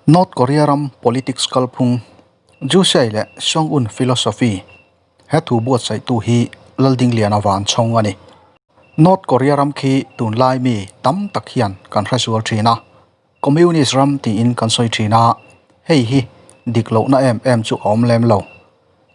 North Korea ram politics kalphung, Juche leh Song-un philosophy he thu buatsaihtu hi Laldingliana van chhawng a ni. North Korea ram khi tunlai mi tam tak hian kan hre sual thin a, Communist ram tiin kan sawi thin a, hei hi dik lohna em em chu a awm lem lo.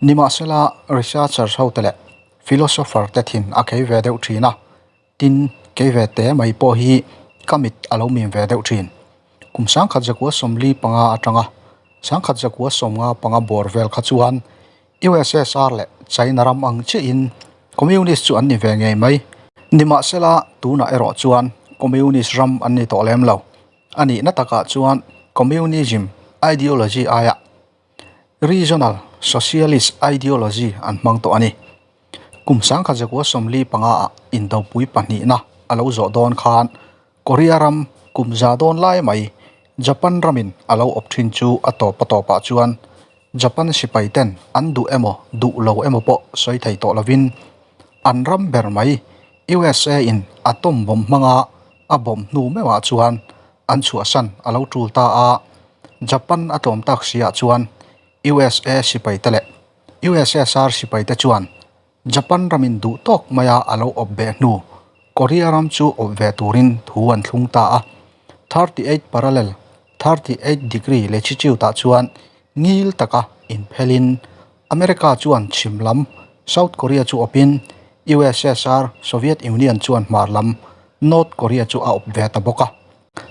Nimahsela researchers hote leh philosopher te thin a khei ve deuh thin a, Tin, kei ve te mai pawh hi ka mit a lo mim ve deuh thin. Kum 1945 atanga 1995 bawr vel kha chuan USSR leh China ram ang chiahin Communist chu an ni ve ngei mai. Nimahsela, tunah erawh chuan Communist ram an ni tawh lem lo. A nihna takah chuan Communism ideology aia Regional Socialist ideology an hmang tawh a ni. Kum 1945 ah indopui pahnihna a lo zawh dawn khan Korea ram kum za dawn lai mai Japan ramin a lo awp thin chu a tawp a tawpah chuan Japan sipai ten an duh emaw duh lo emaw pawh sawi thei tawh lovin an ram ber mai USA in atom bomb hmanga a bomb hnu meuhah chuan an chhuahsan a lo tul ta a, Japan a tlawm tak si ah chuan USA sipai te leh USSR sipai te chuan Japan ramin duh tawk maia a lo awp ve hnu Korea ram chu awp ve turin thu an thlung ta a, 38 parallel 38 degree latitude ah chuan ngil taka inphelin America chuan chhim lam South Korea chu awpin USSR, Soviet Union chuan hmar lam North Korea chu a awp ve ta bawk a.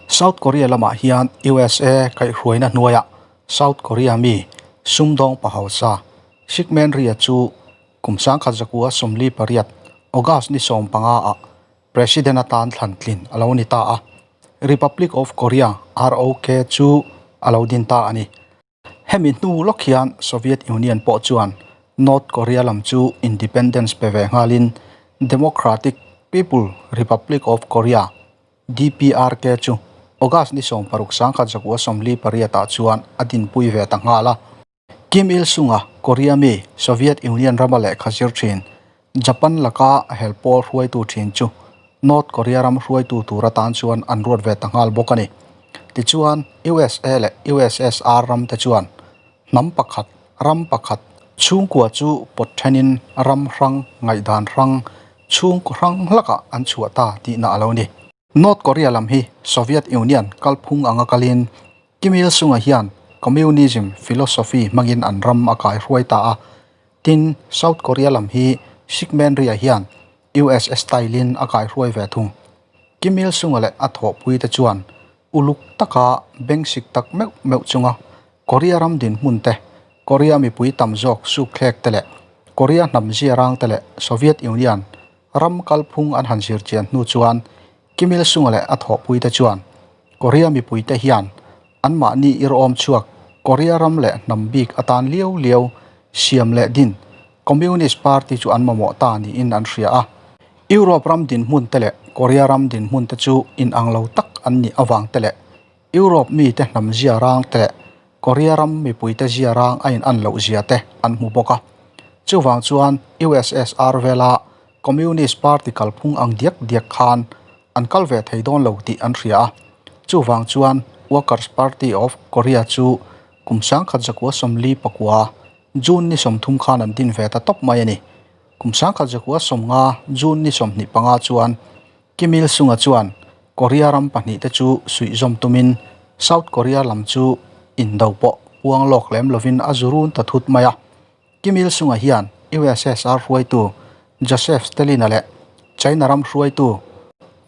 South Korea lamah hian USA kaihhruaina hnuaiah South Korea mi sumdawng pahausa Syngman Rhee chu kum 1948 August ni 15 ah President atan thlan tlin a lo ni ta a, Republic of Korea, ROK, chu a lo din ta a ni. Hemi hnu lawk hian Soviet Union pawh chuan North Korea lam chu independence pe ve nghalin Democratic People Republic of Korea, DPRK, chu August ni 16 1948 ah chuan a dinpui ve ta nghal a. Kim Il Sung-a Korea mi Soviet Union rama lehkha zir thin Japan laka hel pawl hruaitu thin chu North Korea ram hruaitu tur atan chuan an ruat ve ta nghal bawk a ni. Tichuan, USA leh USSR ram te chuan hnam pakhat, ram pakhat, chhungkua chu pawt thenin ram hrang, ngaihdan hrang, chhungkaw hrang hlakah an chhuah ta tihna a lo ni. North Korea lam hi Soviet Union kalphung anga kalin Kim Il Sung-a hian Communism philosophy hmangin an ram a kaihruai ta a. Tin, South Korea lam hi Syngman Rhee-a hian US style-in a kaihruai ve thung. Kim Il Sung-a leh a thawhpuite chuan uluk taka bengsik tak meuh meuh chunga Korea ram dinhmun te, Korea mipui tam zawk sukthlek te leh Korea hnam ziarang te leh Soviet Union ram kalphung an han zir chian hnu chuan Kim Il Sung-a leh a thawhpuite chuan Korea mipuite hian anmahni irawm chhuak Korea ram leh hnam bik atan liau liau siam leh din Communist Party chu an mamawh ta niin an hria a. Europe ram dinhmun te leh Korea ram dinhmun te chu inang lo tak an nih avang te leh Europe mite hnam zia rang te leh Korea ram mipuite zia rang a inan loh zia te an hmu bawk a. Chuvang chuan USSR vela Communist Party kalphung ang diak diak khan an kal ve thei dawn lo tih an hria a. Chuvang chuan Workers Party of Korea chu kum 1949 June ni 30 khan an din ve ta tawp mai a ni. Kum 1950 June ni 25 chuan Kim Il Sung-a chuan Korea ram pahnihte chu suihzawm tumin South Korea lam chu indo pawh puang lawk lem lovin a zu run ta thut mai a. Kim Il Sung-a hian USSR hruaitu Joseph Stalin-a leh China ram hruaitu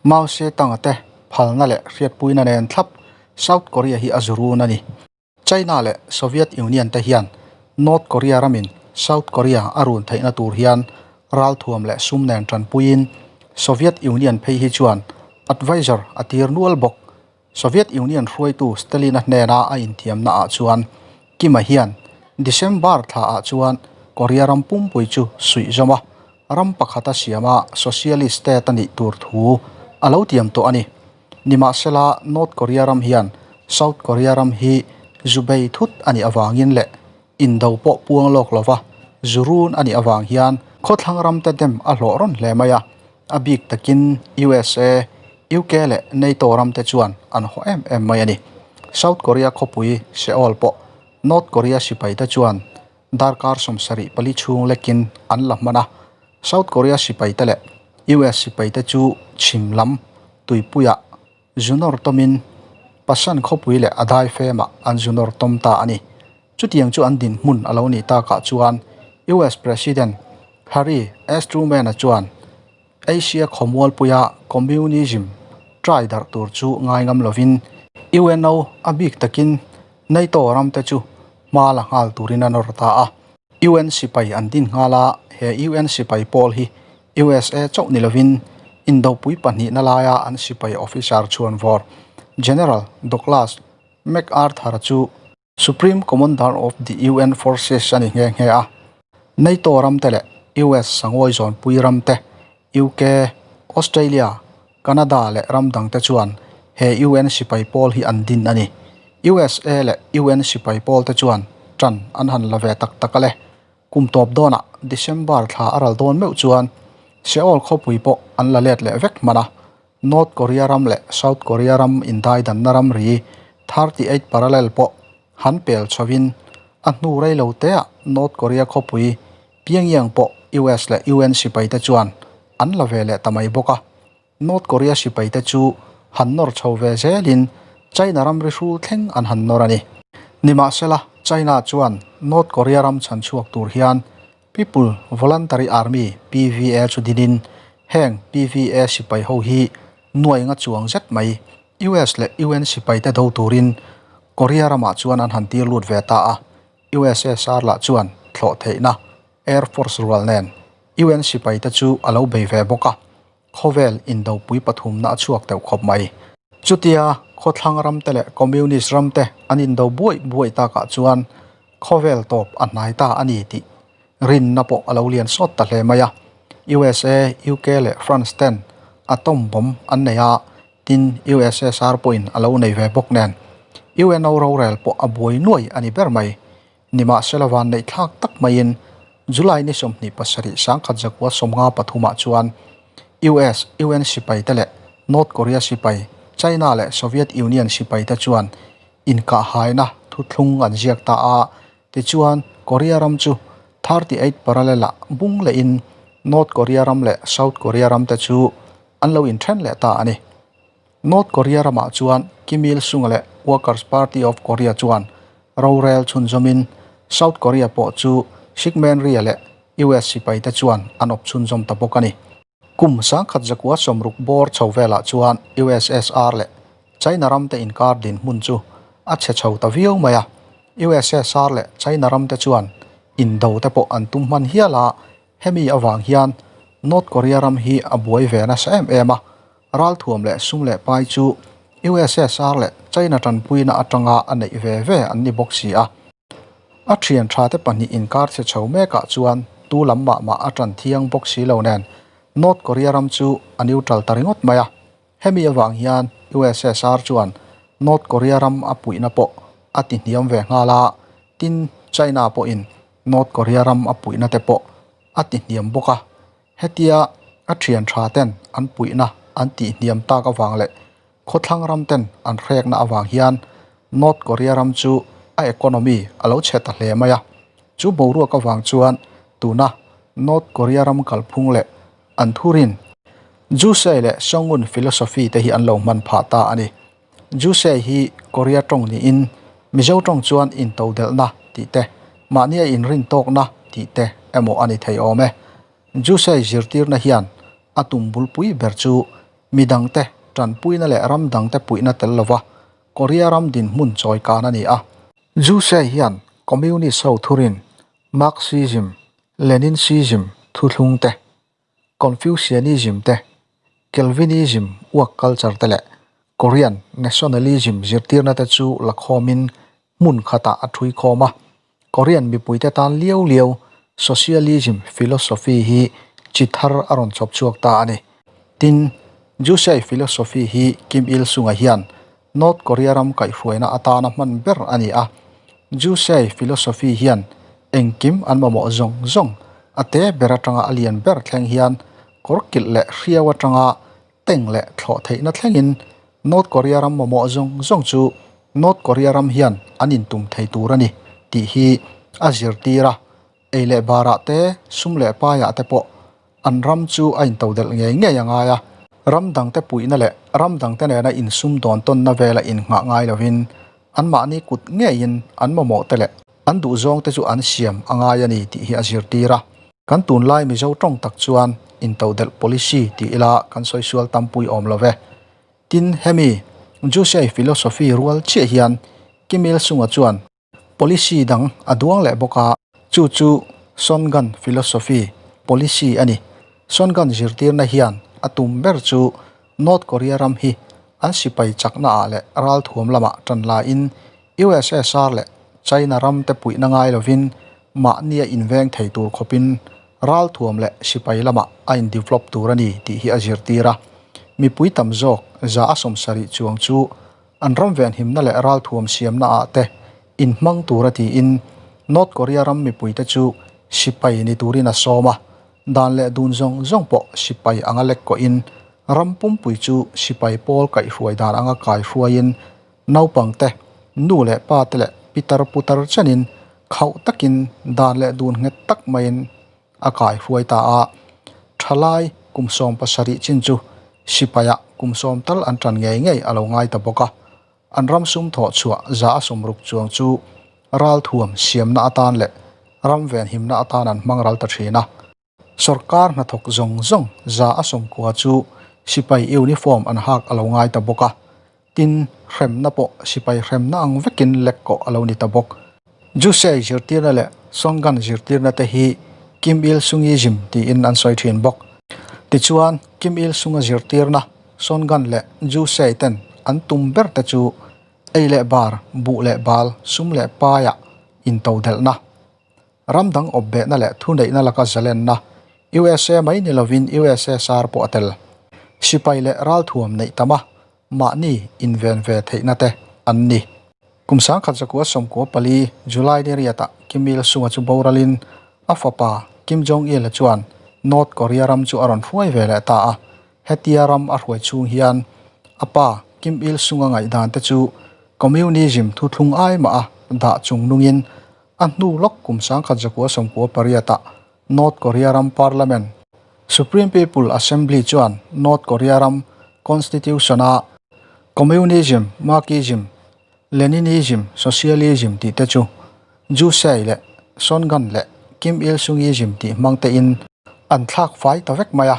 Mao Zedong-a te phalna leh hriatpuina nen thlap South Korea hi a zu run a ni. China leh Soviet Union te hian North Korea ramin South Korea a run theihna tur hian ralthuam leh sum nen tanpuiin Soviet Union phei hi chuan advisor a tir nual bawk. Soviet Union hruaitu Stalin-a hnena a intiamna ah chuan Kim-a hian December thla ah chuan Korea ram pumpui chu suihzawm a, ram pakhata siama socialist state a nih tur thu a lo tiam tawh a ni. Nimahsela, North Korea ram hian South Korea ram hi zu bei thut a nih avangin leh indo pawh puang lawk lova zu run a nih avang hian khawthlang ramte dem a hlawh rawn hle mai a, a bik takin USA, UK leh NATO ramte chuan an haw em em mai a ni. South Korea khawpui Seoul pawh North Korea sipaite chuan darkar 74 chhung lekin an la hman a. South Korea sipaite leh US sipaite chu chhim lam tuipuiah zunawr tawmin Pasan khawpui leh a daifemah an zunawr tawm ta a ni. Chutiang chu an dinhmun a lo nih takah chuan US President Harry S Truman-a chuan Asia khawmualpuia Communism try darh tur chu ngai ngam lovin UNO a bik takin NATO ramte chu hma la nghal turin a nawr ta a. UN sipai an din nghal a, he UN sipai pawl hi USA chauh ni lovin Indopui pahnihna laia an sipai officer chhuanvawr General Douglas MacArthur chu Supreme Commander of the UN Forces a ni nghe nghe a. NATO ramte leh US sangawi zawnpui ramte, UK, Australia, Canada leh ram dangte chuan he UN sipai pawl hi an din a ni. USA leh UN sipai pawlte chuan tan an han la ve tak tak a le. Kum tawp dawnah December thla a ral dawn meuh chuan Seoul khawpui pawh an la let leh vek hman a. North Korea ram leh South Korea ram indaidanna ramri 38 parallel pawh han pel chhovin a hnu rei lo teah North Korea khawpui Pyongyang pawh US leh UN sipaite chuan an la ve leh ta mai bawk a. North Korea sipaite chu han nawr chho ve zelin China ramri hrul thleng an han nawr a ni. Nimahsela, China chuan North Korea ram chhan chhuak tur hian People Voluntary Army, PVA, chu dinin heng PVA sipai ho hi nuai nga chuang zet mai US leh UN sipaite do turin Korea ramah chuan an han tir lut ve ta a. USSR lah chuan thlawh theihna Air Force rual nen UN sipaite chu a lo bei ve bawk a, khawvel indopui pathumna a chhuak deuh khawp mai. Chutia khawthlang ramte leh Communist ramte an indo buaih buaih takah chuan khawvel tawp a hnai ta a ni tih rinna pawh a lo lian sawt ta hle mai a. USA, UK leh France ten atom bomb an nei a, tin USSR pawhin a lo nei ve bawk nen UNO rorel pawh a buai nuai a ni ber mai. Nimahsela vanneih thlak tak maiin July ni 27 1953 chuan US, UN sipaite leh North Korea sipai, China leh Soviet Union sipaite chuan inkahhaina thuthlung an ziak ta a, tichuan Korea ram chu 38 parallel-ah bung lehin North Korea ram leh South Korea ramte chu an lo inthen leh ta a ni. North Korea ramah chuan Kim Il Sung leh Workers Party of Korea chuan rorel chhunzawmin South Korea pawh chu Syngman Rhee leh US sipaite chuan an awp chhunzawm ta bawk a ni. Kum 1960 bawr chho velah chuan USSR leh China ramte inkar dinhmun chu a chhe chho ta viau mai a. USSR leh China ramte chuan indo te pawh an tum hman hial a, hemi avang hian North Korea ram hi a buai ve nasa em em a. Ralthuam leh sum leh pai chu USSR leh China tanpuina atanga a neih ve ve an ni bawk si a. A thian tha te pahnih inkar chhe chho mekah chuan tu lam mah mah a tan thiang bawk si lo nen North Korea ram chu a neutral ta ringawt mai a. Hemi avang hian USSR chuan North Korea ram a puihna pawh a ti hniam ve nghal a, tin China pawhin North Korea ram a puihna te pawh a ti hniam bawk a. Hetia a thian tha ten an puihna an tih hniam tak avang leh khawthlang ram ten an hrekna avang hian North Korea ram chu a economy a lo chhe ta hle mai a. Chu boruak avang chuan tuna North Korea ram kalphung leh an thurin Juche leh Songun philosophy te hi an lo hman phah ta a ni. Juche hi Korea tawng niin Mizo tawng chuan intodelhna tih te, mahnia inrintawkna tih te emaw a ni thei awm e. Juche zirtirna hian a tum bulpui ber chu midangte tanpuina leh ram dangte puihna tel lova Korea ram dinhmun chawi kan a ni a. Juche hian Communist ho thurin Marxism, Leninism thuthlung te, Confucianism te, Calvinism work culture te leh Korean nationalism zirtirna te chu la khawmin hmun khatah a thui khawm a. Korean mipuite tan liau liau socialism philosophy hi chi thar a rawn chhawp chhuak ta a ni. Tin, Juche philosophy hi Kim Il Sung-a hian North Korea ram kaihhruaina atana hman ber a ni a. Juche philosophy hian engkim an mamawh zawng zawng a te ber atanga a lian ber thleng hian kawr kilh leh hriau atanga teng leh thlawh theihna thlengin North Korea ram mamawh zawng zawng chu North Korea ram hian an intum thei tur a ni tih hi a zirtir a, ei leh barah te, sum leh paiah te pawh an ram chu a intodelh ngei ngei a ngai a. Ram dangte puihna leh ram dangte nena insum dawn tawnna vela innghah ngai lovin anmahni kut ngeiin an mamawh te leh an duhzawng te chu an siam a ngai a ni tih hi a zirtir a. Kan tunlai Mizo tawng tak chuan intodelh policy ti ila kan sawi sual tampui awm lo ve. Tin, hemi Juche philosophy rual chiah hian Kim Il Sung-a chuan policy dang a duang leh bawk a, chu chu Songun philosophy policy a ni. Songun zirtirna hian a tum ber chu North Korea ram hi an sipai chakna ah leh ralthuam lamah tan laiin USSR leh China ram te puihna ngai lovin mahnia inveng thei tur khawpin ralthuam leh sipai lamah a in develop tur a ni tih hi a zirtir a. Mipui tam zawk 170 chuang chu an ram venhimna leh ralthuam siamna ah te inhmang tura tiin North Korea ram mipuite chu sipai ni turin a sawm a, dan leh dun zawng zawng pawh sipai anga lek kawhin ram pumpui chu sipai pawl kaihhruai dan anga kaihruaiin Naupangte, nu leh pa te leh pitar putar chenin khauh takin dan leh dun nghet tak maiin a kai hruai ta a. Thalai kum 17 chin chu sipaiah kum sawm tal an tan ngei ngei a lo ngai ta bawk a. An ram sum thawh chhuah 160 chuang chu ralthuam siamna atan leh ram venhimna atan an hmang ral ta thin a. Sorkar hnathawk zawng zawng 190 chu sipai uniform an hak a lo ngai ta bawk a, tin hremna pawh sipai hremna ang vekin lek kawh a lo ni ta bawk. Jusei zirtirna leh Songun zirtirna te hi Kim Il Sungism tiin an sawi thin bawk. Tichuan, Kim Il Sung-a zirtirna Songun leh Jusei ten an tum ber te chu ei leh bar, buh leh bal, sum leh paiah intodelhna Ram dang awpbehna leh thuneihna laka zalenna, USA mai ni lovin USSR pawh a tel. Sipai leh ralthuam neih tam a, mahni inven ve theihna te an ni. Kum 1994 July ni riatah Kim Il Sung-a chu boralin a fapa Kim Jong Il-a chuan North Korea ram chu a rawn hruai ve leh ta a. Hetia ram a hruai chhung hian a pa Kim Il Sung-a ngaihdan te chu Communism thuthlung ai mah a dah chung nungin A hnu lawk kum 1998 ah North Korea ram Parliament, Supreme People Assembly chuan North Korea ram Constitution a Communism, Marxism, Leninism, Socialism tih te chu Jusei leh Songun leh Kim Il Sungism tih hmang te in an thlak fai ta vek mai a.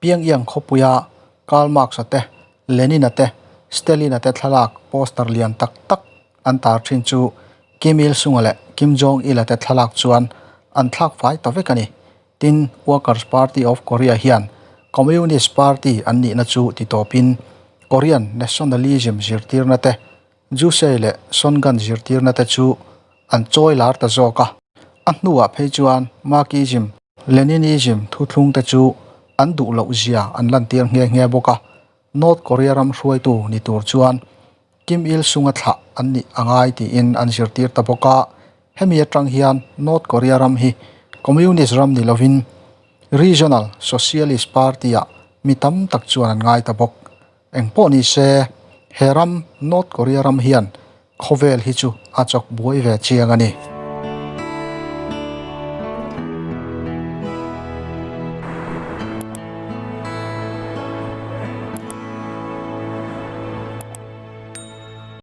Pyongyang khawpuia Karl Marx-a te, Lenin-a te, Stalin-a te thlalak poster lian tak tak an tar thin chu Kim Il-sung-a leh Kim Jong-il-a te thlalak chuan an thlak fai ta vek a ni. Tin, Workers Party of Korea hian Communist Party an nihna chu titawpin Korean nationalism zirtirna te, Jusei leh Songun zirtirna te chu an chawi lar ta zawk a. A hnuah phei chuan Marxism, Leninism thuthlung te chu an duh loh zia an lantir nghe nghe bawk a. North Korea ram hruaitu ni tur chuan Kim Il Sung-a thlah an nih a ngai tiin an zirtir ta bawk a. Hemi atang hian North Korea ram hi Communist ram ni lovin Regional Socialist Party-ah mi tam tak chuan an ngai ta bawk. Engpawh ni se, he ram North Korea ram hian khawvel hi chu a chawk buai ve chiang a ni.